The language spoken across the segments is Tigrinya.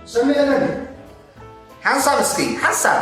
ሰሚዐ ነኒ። ሓንሳብ እስኪ፣ ሓንሳብ።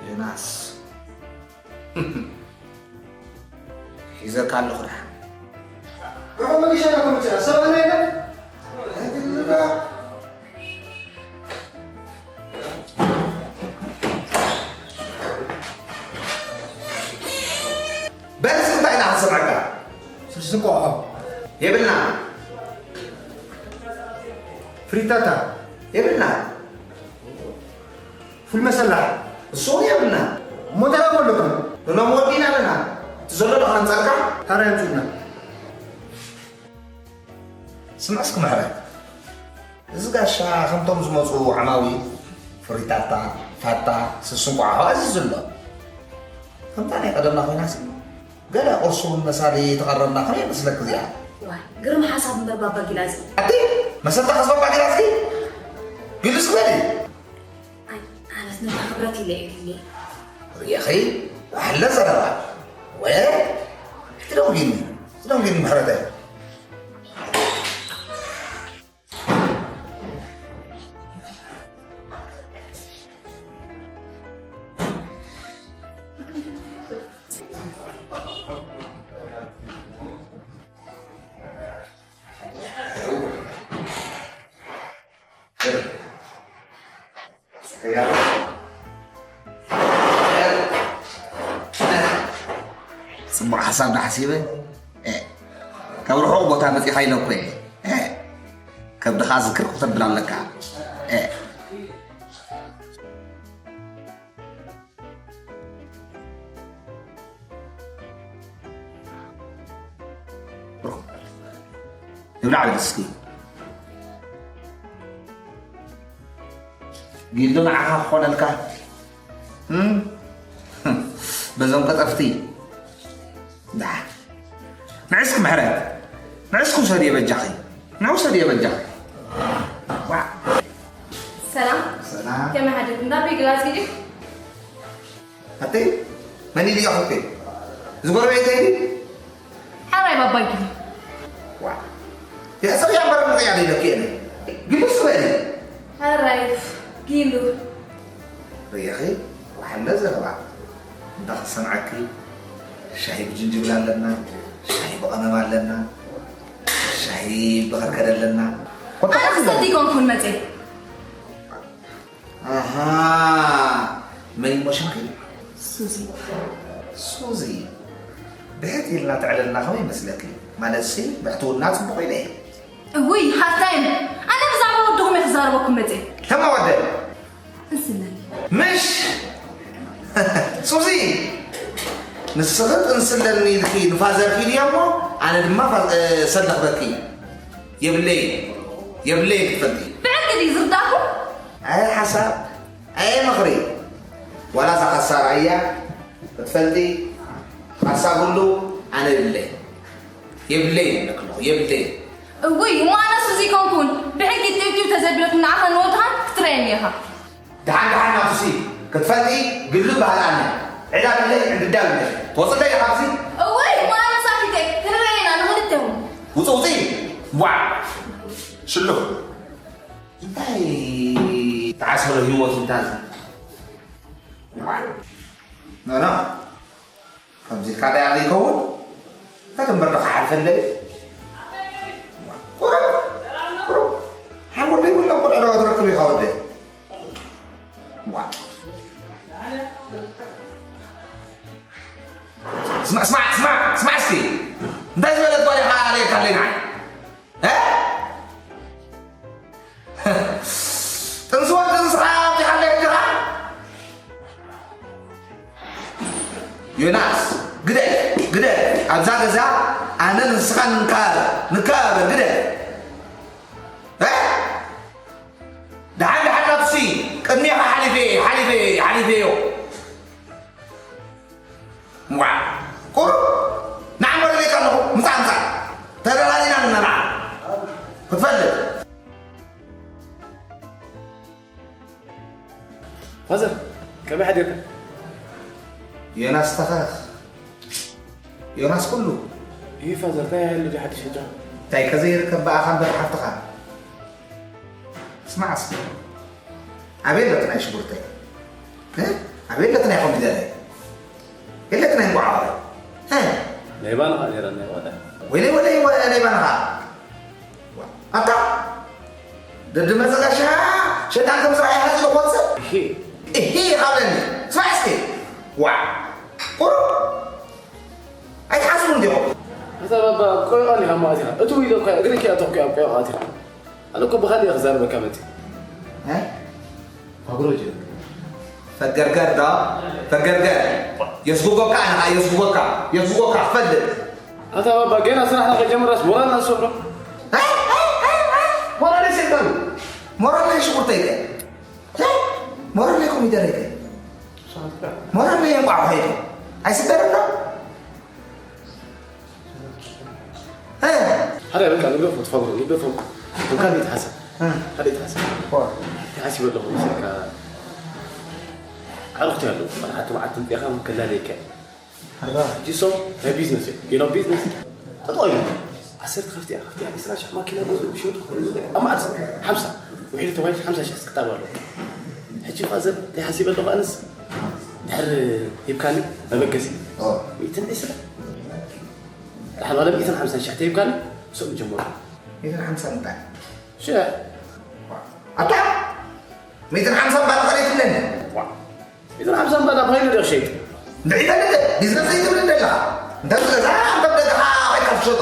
ዮናስ። ሒዘካ ኣለኹ ደሓን። ብኸመይ ጌሻ ኢኹም ትመጽኡ? ሰብኣና ኢለ? ኣይትልጋ። በል እስኪ እንታይ ኢና ክንሰምዓካ? ስልሲ እንቋቑሖ። የብልና። ፍሪታታ። የብልና። ፉል መሰላ። እሱ እውን የብልና። እሞ እንታይ ደኣ ኣለኩም? እኖም ወዲና ኣለና። እቲ ዘሎ ዶ ከነምፀልካ? ታዲያ ኣምፅኡልና። ስምዕ እስኪ ምሕረት፣ እዚ ጋሻ ከምቶም ዝመፁ ዓማዊል ፍሪታታ፣ ፋታ፣ ስልሲ እንቋቑሖ ኣዚዙ ኣሎ። ከምታ ናይ ቀደምና ኮይናሲ፣ ገለ ቁርሲ እውን መሳሊ ተቐረብና ከመይ ይመስለኪ እዚኣ? ዋይ፣ ግርም ሓሳብ እምበር ባባ ጊላዚ። ኣቲ፣ መሰልታ ከስ ባባ ጊላዚ? ግልስ በሊ። ኣይ፣ ኣነስ ነታ ክብረት ኢለ እየ ድልየ። ርኢኺ? ዋሕለ ዘረባ። ወ-፣ ትደንጉኒ፣ ትደንጉኒ ምሕረተይ። ጽቡቕ ሓሳብ ዶ ሓሲበ? እ፣ ካብ ርሑቕ ቦታ መጺኻ ኢለ እኮ እየ። እ፣ ከብድኻ ዝክር ክተብል ኣለካ። እ። ይብላዕ በል እስኪ። ጊልዶ ንዓኻ ክኾነልካ? እም? በዞም ቀጠፍቲ። ዳ። ንዕስኪ ምሕረት። ንዕስኪ ውሰድዮ በጃኺ። ንዑ ውሰድዮ በጃኺ። ዋ። ሰላም። ሰላም። ከመይ ሓደርኩም? ናብ ቤት ግላስ ሂድኩም? ኣተይ፣ መን ኢልዮ ኣኹኪ? እዚ ጎረቤተይ ድዩ? ሓራይ ባባይ ጊሉ። ዋ። ያ ሰብ ያምበር ነው ያለ ለኪ እኔ። ግልስ በል። ሓራይ ጊሉ። ርኢኺ? ዋሕለ ዘረባ። እንዳ ክሰምዓኪ፣ ሻሂ ብጅንጅብል ኣለና፣ ሻሂ ብቐመም ኣለና፣ ሻሂ ብኸርከደ ኣለና። ኮታ ኣነ ክሰቲ ይኮንኩን መጼ። ኣሃ፣ መን እሞ ሽምኪ? ሱዚ። ሱዚ። ብሕት ኢልና ተዕለልና ከመይ ይመስለኪ? ማለትሲ፣ ብሕትውና ጽቡቕ ኢለ እየ። እውይ፣ ሃፍታይም፣ ኣነ ብዛዕባ ወድኹም እየ ክዛረበኩም መጽየ። ተማ ወደ። እንስለኒ። ምሽ! ሱዚ! ንስኺ ጥንስለኒ ኢልኪ ንፋዘርኪ ኢልዮ እሞ፣ ኣነ ድማ ፋ-፣ እ፣ ሰለኽበኪ። የብለይ፣ የብለይ ክትፈልጢ። ብሕጊ ድዩ ዝርዳእኩም? ኣይ ሓሳብ፣ ኣይ ምኽሪ። ዋላ እዛ ከሳራ እያ ክትፈልጢ፣ ሓሳብ ሁሉ ኣነ የብለይ። የብለይ ይብለኪ ኣለኹ፣ የብለይ። እውይ፣ እሞ ኣነስ እዚ ኮንኩን። ብሕጊ ጢውጢው ተዘቢለኩም ንዓኻን ንወድኻን ክትረየኒ ኢኻ። ደሓን ደሓን ናቱሲ ክትፈልጢ ግሉ ባህል ኣነ። ዕዳ ብለይ ዕንድዳ ብለይ። ትወፅእ ዶ ኢኻ ኣብዚ? እውይ፣ እሞ ኣነ ሳኪተይ ክንረየና ንኽልተውን። ውፂ፣ ውፂ። ዋዕ። ሽሉ። እንታይ ተዓሰሎ ህይወት እንታይ? ዋዕ። ኖ፣ ኖ። ከምዚ ኢልካ ዳኣ ዘይከውን። እንታይ እምበር ዶ ክሓልፈለይ? ቁሩብ፣ ቁሩብ። ሓንጎል ዘይብሎም ቆልዑ ዶ ትረክብ ኢኻ ወደይ? ዋ። ስማዕ፣ ስማዕ፣ ስማዕ፣ ስማዕ እስኪ። እንታይ ዝበለት ጓል ኢኻ ኣለካ ኣለይ ንዓይ? እ? ጥንሲ ወዲ ንስኻ ኣውጺኻለይ እንዲኻ? ዮናስ፣ ግደፍ፣ ግደፍ። ኣብዛ ገዛ ኣነ ንስኻን ንከባበር፣ ንከባበር፣ ግደፍ። እ? ደሓን፣ ደሓን ናቱሲ፣ ቅድሜኻ ሓሊፈ፣ ሓሊፈ፣ ሓሊፈዮ። ዋ፣ ቁሩብ ንዓም ወረደካ ኣለኹ። ምጻእ፣ ምጻእ። ተደላሊና ኣለና። ፋዘር፣ ከመይ ሓዲርካ? ዮናስ ተኸኽ። ዮናስ ኩሉ። ይህ ፋዘር፣ እንታይ ያህል ልጅ ሓድሽ ሄጃ? እንታይ ከዘይርከብ ብኣኻ እምበር ሓፍትኻ። ስማዕ እስኪ። ኣበይ ኣለት ናይ ሽጉርተይ? እ? ኣበይ ኣለት ናይ ኮሚደረይ? የለት ናይ እንቋዓረ። እ? ናይ ባንኻ ነይራ፣ ናይ ዋዳ። ወይለይ፣ ወይለይ፣ ወ-፣ ናይ ባንኻ። ኣታ፣ ደድመ ዘጋሻ ሸጣን ከም ስራሕ ይሓዝ ዝቖጽ። እሂ። እሂ፣ ይኻብለኒ። ስማዕ እስኪ። ዋ። ቁሩብ። ኣይትሓስቡን ዲኹም? ኣታ ባባ፣ ቆይቓ ዲኻ ማለት ኢኻ? እቱ ኢለ እኮ እግሪ እኮ ኣተኩ ኣብ ቆይቓ ኣቲኻ። ኣነ እኮ ብኻልእ እየ ክዛረበካ መፂእ። እ? ኣጉረጀ። ፈገርገር ዶ? ፈገርገር። የስጉጎካ፣ ኣነ ኸዓ የስጉጎካ። የስጉጎካ፣ ክፈልጥ። ኣታ ባባ፣ ገና ስራሕና ከይጀመርናስ ሞራልና ንሰብሮ። እ? እ? እ? እ? ሞራል የሰብር። ሞራል ናይ ሽጉርተይ ከ? እ? ሞራል ናይ ኮሚደረይ ከ? ሞራል ናይ እንቋቑሖይ ከ? ኣይስበርን ዶ? እ። ሓደ በቃ ንገፎ፣ ትፈግሮ፣ ንገፎ። እንኳን ይትሓሰብ። እ። ሓደ ይትሓሰብ። ዋ። ይትሓስብ ኣለኹ፣ በቃ። ኣዕሩኽቲ ኣለዉ፣ መርዓቲ መዓልቲ ምፅእኻ ከላለየካ። ኣርባ። ሕጂ እሶም ናይ ቢዝነስ እዮም። You know ቢዝነስ? ጠጠው ኢሎም። ዓሰርተ ከፍቲ እያ፣ ከፍቲ እያ፣ ዕስራ ሽሕ ማኪና ገዝኡ፣ ሸጡ፣ ክኸዱ፣ ኣብ መዓልቲ ሓምሳ። ውሒዱ ተባሂሉ ሓምሳ ሽሕ ክጣብ ኣለዎ። ሕጂ ፋዘር፣ እንታይ ሓሲበ ኣለኹ ኣነስ? ድሕር ሂብካኒ መበገሲ። ኦ። ሚእትን ዕስራ። ድሓር ዋላ ሚእትን ሓምሳን ሽሕ ተሂብካኒ፣ ምስኦም ጀምሮ። ሚእትን ሓምሳን እንታይ? ሽሕ። ኣታ! ሚእትን ሓምሳን ባንክ ሬት ኣለኒ። ዋ። ሚእትን ሓምሳን ባንክ ሬት ኣለኒ። ንዒ በል እንደ ቢዝነስ ዘይትብል እንደ ኣለኻ። እንተ ዝገዛ፣ እንተ ደገኻ፣ ወይ ካብ ትሸጦ።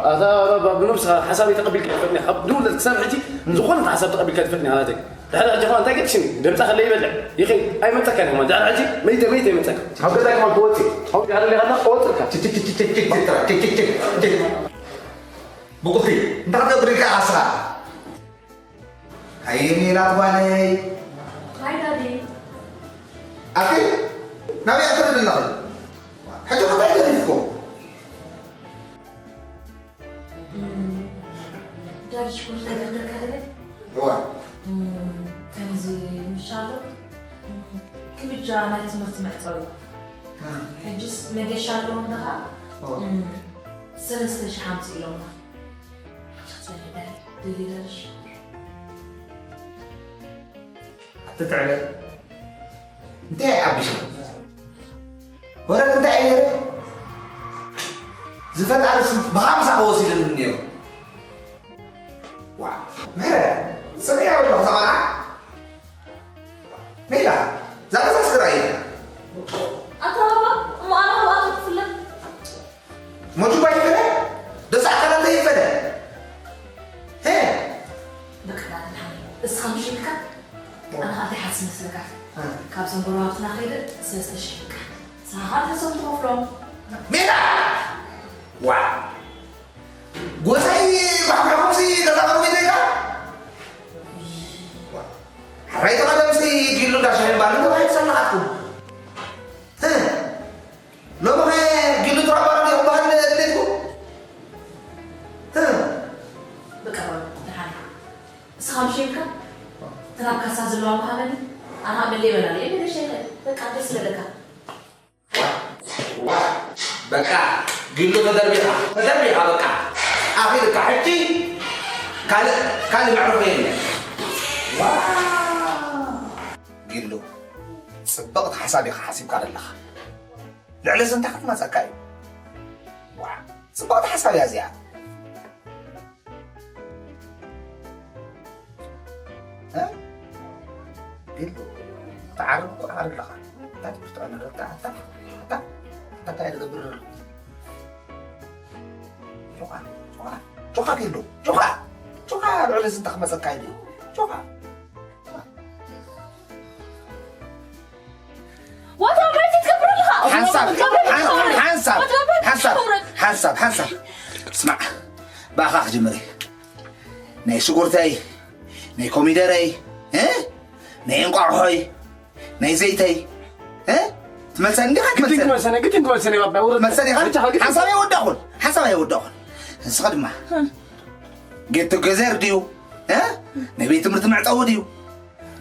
ኣታ፣ ባባ፣ ብነብስኻ ሓሳብ ተቐቢልካ ትፈልጥኒ። ካብ ንውለድ ክሳብ ሕጂ ዝኾነት ሓሳብ ተቐቢልካ ትፈልጥኒ፣ ሓላተይ። ድሕሪ ሕጂ ኸኣ እንታይ ገድሽኒ? ደምጻ ከለ ይበልዕ። ይኸይድ። ኣይመጸካን ከማን። ድሕሪ ሕጂ መይተ፣ መይተ ይመጸካ። ካብ ገዛይ ከማን ክወጽእ። ኣብኡ ድሕሪ ሌኻና ክወጽእካ። ችችችችችች። ብቁልቲ፣ እንታይ ክትገብር ኢልካ ኣስራ? ኣየ ሜላት ጓለይ። ሃይ ዳዲ። ኣቲ፣ ናበይ ኣትሪ ኣለኺ? ሕጂ ከ እንታይ ገዲፍኩም? ዳዲ ሽኮር ነገር ደርካ ደለ? እዋ። ከምዚ ምሻሎ ክምጃ ናይ ትምህርቲ መዕጸዊ። ሕጅስ መገሻ ኣለዎም ደኻ? እዋ። ሰለስተ ሽሕ ሓምሲ ኢሎምና። ደሊ ዳዲ ሽኮር። ኣትትዕበ። እንታይ ይዓብሽ? ወረድ እንታይ እዩ? ዝፈጣሪ ስም ብኻምሳ ከወሲድን እኒኦ። ዋ፣ ምሕረ፣ ጽንዕያ በሎ፣ እዛ ቖልዓ። ሜላ፣ እዛ ገዛ እስኪ ርኣይልና። ኣታ ባባ፣ እሞ ኣነ ካብኣቶም ክፍለ? ሞጁባ ይፈለ? ደስ ኣካላተ ይፈለ? ሄ! በቃ፣ ናትናሓኒ፣ እስኻ ምሽ ኢልካ፣ ኣነ ኸኣ እንታይ ሓስብ መስለካ? እ። ካብዞም ጎረባብትና ከይደ፣ ሰለስተ ሽሕ ኢልካ። ንስኻ ኸኣ ንሶም ትኸፍሎም። ሜላ! ዋ! ጎሳይ፣ ባሕባሕኩምሲ ገዛ ቐርቡ ኢለካ? ዋ! ሓራይ ተቐደምሲ ጊሉ እንዳ ሻሂን ባርን ተባሂሉ ሰላኻትኩም። እ። ሎሚ ኸ ጊሉ ጥራባራ ዲኹም በሃል ድሌትኩም? እ። በቃ በሉ፣ ደሓን። እስኻ ምሽ ኢልካ? እተን ኣብ ካሳ ዘለዋ ምሃበኒ፣ ኣነ ኸኣ መለይ በላኒ። እየ መለሸ ይኽእል። በቃ፣ ደስ ዝበለካ። ዋ፣ ዋ፣ በቃ፣ ጊሉ ተደርቢኻ፣ ተደርቢኻ በቃ። ኣኺልካ ሕጂ ካልእ፣ ካልእ መዕረፊ የለን። ዋ። ጊሉ፣ ጽብቕቲ ሓሳብ ኢኻ ሓሲብካ ዘለኻ። ልዕሊ ስንታ ክትመጸካ እዩ። ዋ፣ ጽብቕቲ ሓሳብ እያ እዚኣ። እ? ቢሉ፣ ትዓርብ እኮ ትዓርብ ኣለኻ። እንታይ ትብልቶ ኣለኻ? ኣታ፣ ኣታ፣ ኣታ፣ ኣታ፣ እንታይ ትገብር ዘለኹ? ጆኻ፣ ጆኻ፣ ጆኻ ቢሉ፣ ጆኻ፣ ጆኻ፣ ልዕሊ እዚ እንታይ ክመጸካ ኢሉ? ጆኻ። ዋታ፣ እንታይ ትገብር ኣለኻ? ሓንሳብ፣ ትገብር ሓን-፣ ኣለኻ? ሓንሳብ፣ ዋታ፣ ሓንሳብ፣ ትገብር? ሓንሳብ፣ ሓንሳብ። ስማዕ፣ ብኣኻ ክጅምር እየ። ናይ ሽጉርተይ፣ ናይ ኮሚደረይ፣ እ? ናይ እንቋቑሖይ፣ ናይ ዘይተይ፣ እ? ትመልሰኒ እንዲኻ ግድን ትመልሰኒ? ክመልሰኒ፣ ግድን ክመልሰኒ፣ ባባ፣ ውረድ። ትመልሰኒ ኢኻ? ብቻ ግድን። ሓንሳብ ኣይወዳእኹን፣ ሓንሳብ ኣይወዳእኹን። ንስኻ ድማ፣ እ። ጌት ቱጌዘር ድዩ? እ? ናይ ቤት ትምህርቲ መዕጸዊ ድዩ?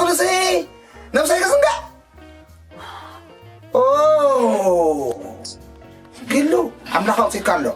ተንኮልሲ ነብሰይ ክዝንጋዕ ኦ፣ ግሉ ኣምላኽ ኣውፂእካ ኣሎ።